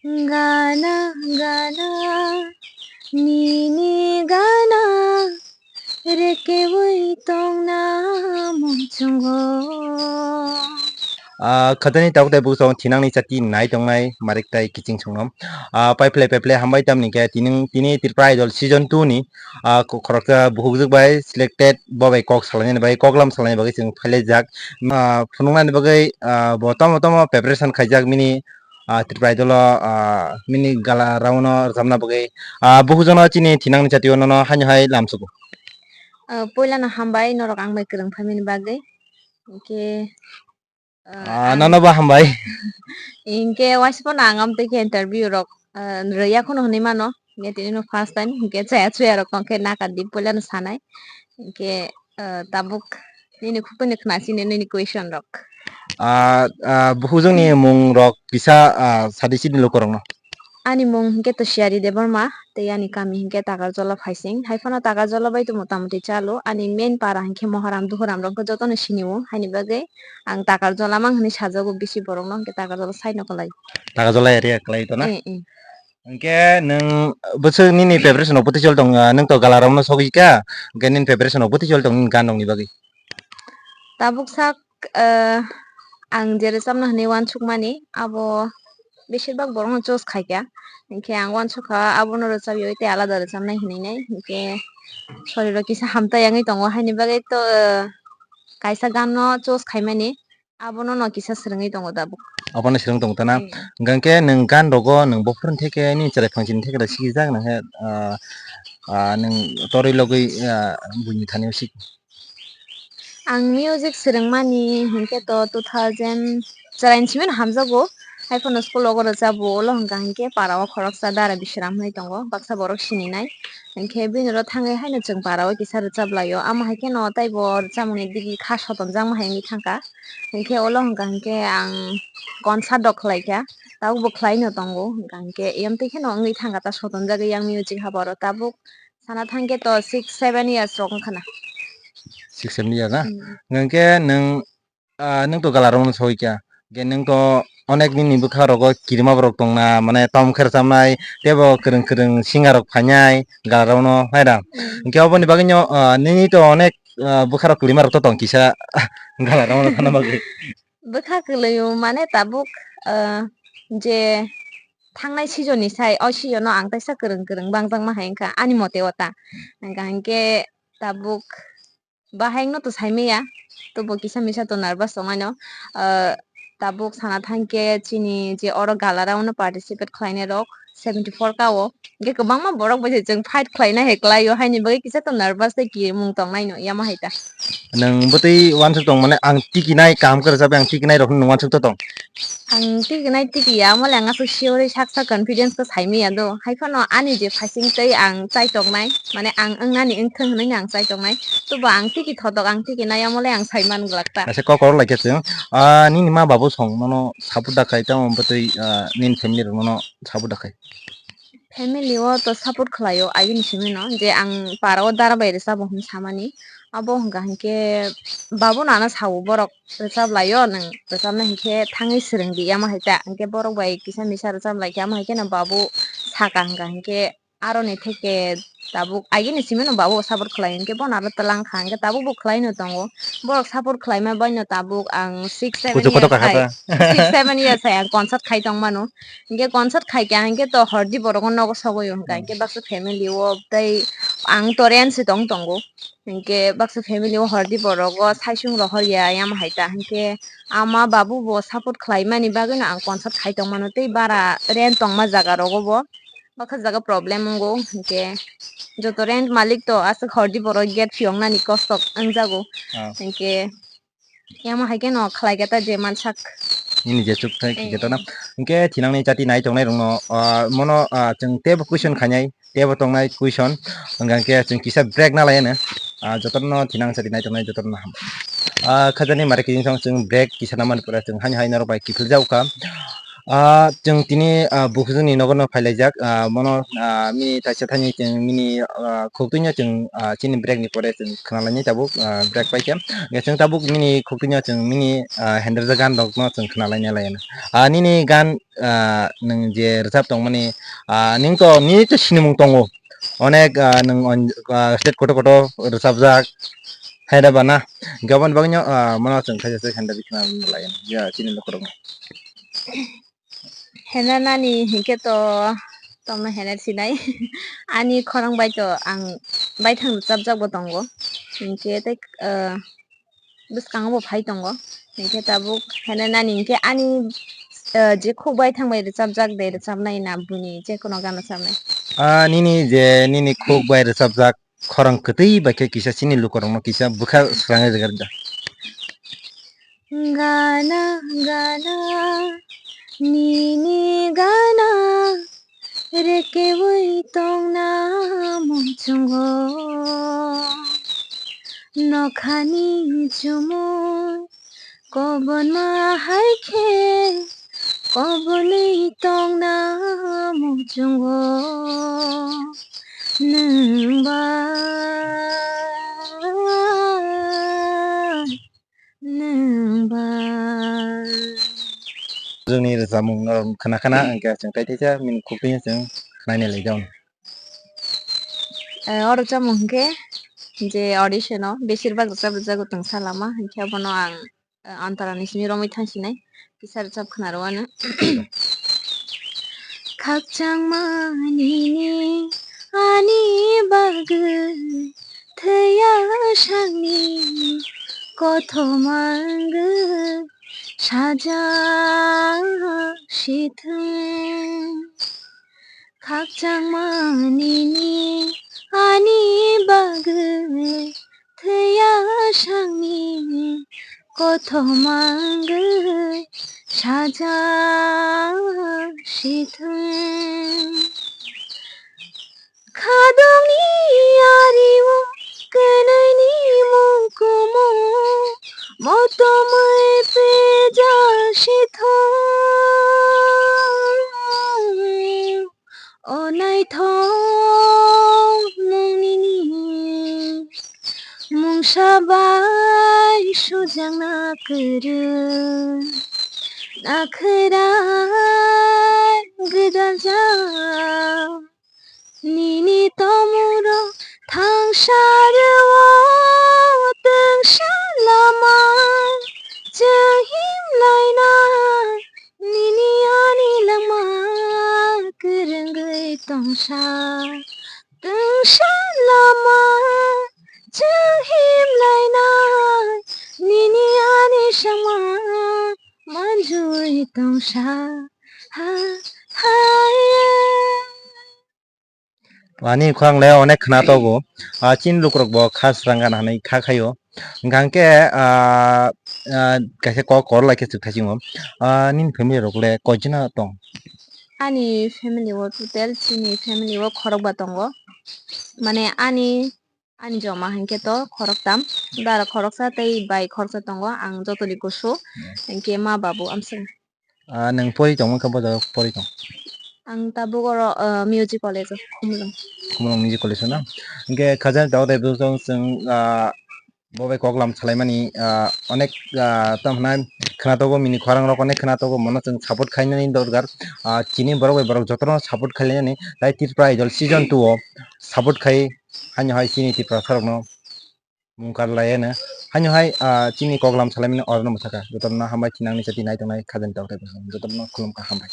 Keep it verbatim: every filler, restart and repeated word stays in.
Gana, gana, nini gana, rekeui tongna muchungo. Ah, khatani tabuk tei bwsong thinangni chati nai tongnai marik tai kiching songno. Ah, pai phlai, pai phlai, hambai tamni khe tini, tini Tripura Idol season two ni, ah, ko-, khoroksa bukhukjwk bai selected, bo bai kok salainani bai, koklam salainani bagwi chwng phailaijak. Ah, phunuknani bagwi, ah, bo tomo tomo preparation khaijak bini, ah, Tripura Idol o, ah, bini gala round o rwchapna bagwi. Ah, bukhukjwkno chini thinangni chati o nono haino hai lamsugo. Ah, puilano hambai norok ang bai kwrwng phaimani bagwi. Hinkhe, ah, Ah, ang nono bo hambai. Hinkhe waisa phano ang amtwi khe interview rok, ah, rwya kheno hwnwi mano. Hinkhe tini no first time, hinkhe chaya chuya rok tongkhe nakar di puilano sanai. Hinkhe, ah, tabuk nini khukuni khna sini nini question rok. Ah, ah, bukhukjwkni mung rok kisa, ah, sadi sini lukurokno. Ani mung hinkhe to Siyari Debbarma, tei ani kami hinkhe Takarjola phaising. Haiphano Takarjola bai to mota moti chalo. Ani main para hinkhe Moharam, Duhuram rok jotono sinio. Haini bagwi ang Takarjola mang hwnwi sajago bisi borokno, hinkhe Takarjola saino kwlai. Takarjola area kwlai to na? Eh, eh. Hinkhe nwng bwswk nini preparation rok bwtwi choli tong, ah, nwng to gala round no sogwi kha, hinkhe nini preparation rok bwtwi choli tong nini gan rokni bagwi? Tabuk sak, ah, ang je rwchapna hwnwi uansukmani, abo beshirbak borokno choose khaikha. Hinkhe ang uansukha abono rwchapyoi tei alada rwchapnai hwnwi nai. Hinkhe soriro kisa hamtai wngwi tongo, haini bagwi to, ah, kaisa ganno choose khaimani. Abono no kisa swrwngwi tongo tabuk. Abono swrwng tongo tana. Hmm. Hwnkhe nwng gan rogo nwng bophuruni theke nini chwrai phangsini theke da sikijak nang khe, ah, ah, nwng torwi logwi, ah, buini thani sik. Ang music swrwngmani hinkhe to two thousand chwraini simi no hamjago. Haiphano school rogo rwchapbo, ulo hwnkha hinkhe para o khoroksa Dara Bisram hinwi tongo, baksa borok sininai. Hinkhe bini oro thangwi haino chwng para o kisa rwchap laio. Amo hai kheno taibo rwchapmungni digi kha sotonjakma hai wngwi thangkha. Hinkhe ulo hwnkha hinkhe ang concert rok khlaikha, tabukbo khlaino tongo. Hwnkha hinkhe emtwi kheno wngwi thangkha ta sotonjagwi yang music haboro tabuk sana thangkhe to six seven years rok wngkhana. Six seven years na? Hmm. Hwnkhe nwng, ah, nwng to gala rokno sogwi kha. Hwnkhe nwng to onek nini bwkha rogo kirima borok tongna, mane tom khe rwchapnai, teibo kwrwng kwrwng singer rok phainai gala rokno, hai da? Hmm. Hwnkhe oboni bagwino, ah, nini to onek, ah, bwkha rok kirima rok to tong kisa gala rokno thana bagwi. Bwkha kwlwi o mane tabuk, ah, je thangnai season ni sai, o season o ang teisa kwrwng kwrwng bangjakma hai wngkha ani mote o ta. Hwnkha hinkhe tabuk bahai wngno to saimaya, tobo kisa misa to nervous tongmano. Ah, tabuk sana thangkhe chini je oro gala round o participate khlainai rok seventy four ka o. Hinkhe kwbangma borok bai se chwng fight khlaina hai kwlai o, haini bagwi kisa to nervous tei kirimung tongnaino yama hai ta. Nwng bwtwi uansuk tong mane ang tikinai kaham khe rwchapwi ang tikinai rokno nwng uansuk to tong? Ang tikinai tikiya, amo le ang aswk sure sak sak confidence khe saimaya do. Haiphano ani je phaising tei ang chai tongnai, mane ang wngnani wngthung hwnwi ang chai tongnai. Tobo ang tiki thotok, ang tikinai amo le ang saiman glak ta. Kaisa kok kwrwng lai khe chwng, ah, nini ma babu song nono support da khai tamo bwtwi, ah, nini family rok nono support da khai? Family o to support khlai o, agini simi no je ang para o dara bai rwchabo hwn samani. Abo hwnkha hinkhe babu no ano sao borok rwchap lai o, nwng rwchapna hinkhe thangwi swrwng di, amo hai ta. Hinkhe borok bai kisa misa rwchap lai khe, amo hai kheno babu saka hwnkha hinkhe aroni theke tabuk agini simi no babu support khlai hinkhe bono aro twlang kha, hinkhe tabuk bo khlai no tongo. Borok support khlaima bai no tabuk ang six seven Kuchuk kotor years kakha hai, ta. Six seven years hai ang concert khai tong mano. Hinkhe concert khai kha hinkhe to hordi borok no nogo sogwi o hwnkha, hmm, hinkhe baksa family o tei ang to rent se tong tongo. Hinkhe baksa family o hordi borok o saisung rohor ya yama hai ta, hinkhe ama babu bo support khlai mani bagwi no ang concert khai tong mano tei bara rent tongma jaga rogo bo baksa jaga problem wngo, hinkhe joto rent malik to aswk hordi borok gate phiyok nani kosto wngjago, ah, hinkhe. Yamo hai khe no khlai khe ta je mansak. Nini je chuk thai khe ta na. Eh. Hwnkhe thinangni chati nai tongnai rokno, ah, mono, ah, chwng teibo question khainai, teibo tongnai question. Hwnkha hwnkhe chwng kisa break na lai ano. Ah, jotono thinang chati nai tongnai jotono ham. Ah, khajani mare kijing song chwng break kisa na mani pore chwng haino hai norok bai kiphil jak kha. Ah, chwng tini, ah, bukhukni nogo no phailaijak, ah, bono, ah, mini taisa thani chwng mini, ah, khuktwino chwng, ah, chini break ni pore chwng khwnalainai tabuk, ah, break paikha. Hwnkhe chwng tabuk mini khuktwino chwng mini, ah, henderjak gan rokno chwng khwnalaina laina. Ah, nini gan, ah, nwng je rwchap tongmani, ah, nwng to nini to sinimung tongo. Onek, ah, nwng on-, ah, state kotor kotor rwchapjak, hai da bana. Hwnkhe aboni bagwino, ah, mano chwng khaisa se henda bikhwnalai ya chini lukurokno. Hena nani hinkhe to tongno hena sinai. Ani khorang bai to ang baithang rwchapjak bo tongo. Hinkhe tei, ah, bwskango bo phai tongo. Hinkhe tabuk hena nani hinkhe ani, ah, je khuk baithang bai rwchapjak de rwchapnai na buini je kono gana rwchapnai. Ah, nini je nini khuk bai rwchapjak khorang kwtwi bai khe kisa chini lukurokno kisa bwkha swrangwi rwgwrwk da. Gana gana nini gana rekeui tongna muchungo nokhani chumui kobonma hai khe kobonwi tongna muchungo nwng ba. Nwng ba. Chwngni rwchapmung no khna khna hwnkhe chwng tai taisa mini khukui chwng naina lai jao. Eh, o rwchapmung hwnkhe je audition o besir bak rwchap rwjago tong salama hwnkhe abono ang, eh, antarani simi romwi thangsinai kisa rwchap khna rw ano. Khakchangma nini ani bagwi thwiya sangni kothoma wngwi sajak sithwng. Khakchangma nini ani bagwi thwiya sangni kothoma wngwi sajak sithwng. Khadokni ario kwnwini mung kumu motomwi pejak sithwng. O naithok mung nini mungsa bai sujakna kwrwng nakhwra gwdajak. Nini tomuro thangsa rwo twngsa lama chwng himlaina. Nini ani langma kwrwngwi tongsa twngsa lama chwng himlainai. Nini ani sangma manjui tongsa ha ha. Ani khorang le onek khna togo. Ah, chini lukurok bo kha srang gana hinwi kha khaio. Hwnkha hwnkhe, ah, ah, kaisa kok kor lai khe chwk thaisingo. Ah, nini family rok le koijona tong? Ani family o total chini family o khorokba tongo. Mane ani, ani joma hinkhe to khoroktam. Dara khoroksa tei bai khoroksa tongo. Ang jotoni kusu. Hinkhe ma babu amswk. Ah, nwng pori tongma khe bo jaga pori tong? Ang tabuk oro, ah, music college o, Khumulwng. Khumulwng Music College o na? Hinkhe khajani tabuk tei bwswk chwng, ah, bo bai kok lam salaimani, ah, onek, ah, tamo hwnai khwna togo, mini khorang rok onek khwna togo, mono chwng support khainani dorkar. Ah, chini borok bai borok jotono support khainani, tai Tripura Idol season two o support khai, haino hai chini Tiprasa rokno mung karlai eno. Haino hai, ah, chini kok lam salaimani orono mwsakha. Jotono hambai thinangni chati nai tongnai khajani tabuk tei bwswk jotono khulumkha, hambai.